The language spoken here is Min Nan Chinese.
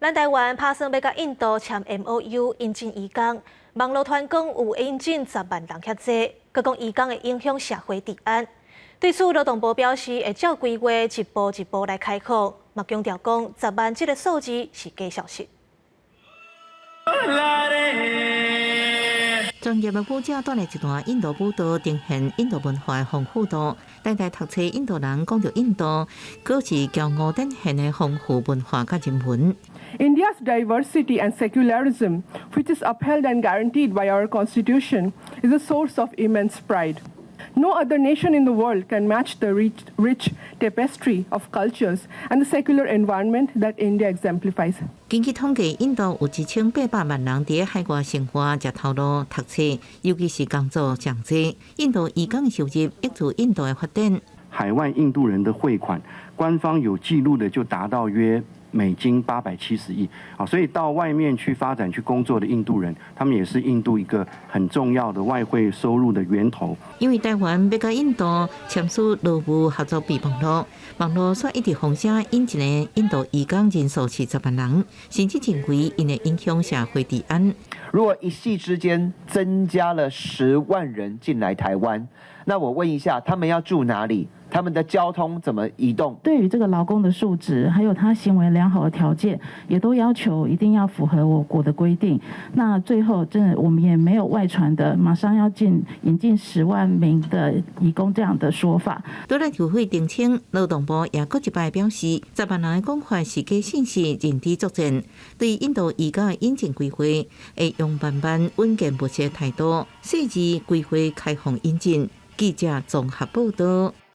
咱台灣拍算欲佮印度簽 MOU 引進移工，網路傳講有引進10萬人遐濟，閣講移工會影響社會治安。對此，勞動部表示會照規劃一步一步來開放，嘛強調講十萬這个數字是假消息。專業的舞者帶來一段印度舞蹈，呈現印度文化的豐富度。台大讀冊印度人講著印度，閣是驕傲展現的豐富文化佮人文。 India's diversity and secularism, which is upheld and guaranteed by our constitution, is a source of immense pride. No other nation in the world can match the rich, rich tapestry of cultures and the secular environment that India exemplifies. 根據統計，印度有1800萬人佇海外生活、食頭路、讀冊，尤其是工作上濟。印度移工收入挹注印度的發展。海外印度人的匯款，官方有記錄的就達到約美金870億啊，所以到外面去發展、去工作的印度人，他們也是印度一個很重要的外匯收入的源頭。因為台灣欲佮印度簽署勞務合作備忘錄，網路煞一直風聲引進的印度移工人數是十萬人，甚至認為𪜶會影響社會治安。如果一夕之間增加了10萬人進來台灣，那我問一下，他們要住哪裡？他們的交通怎麼移動？對於這個勞工的素質，還有他行為良好的條件，也都要求一定要符合我國的規定。那最後，真的我們也沒有外傳的，馬上要引進10萬名的移工這樣的說法。除了就會澄清，勞動部也閣一擺表示，十萬人的講法是假信息，認知作戰。對印度移工的引進規劃，會用慢慢穩健務實的態度，細緻規劃開放引進。記者綜合報道。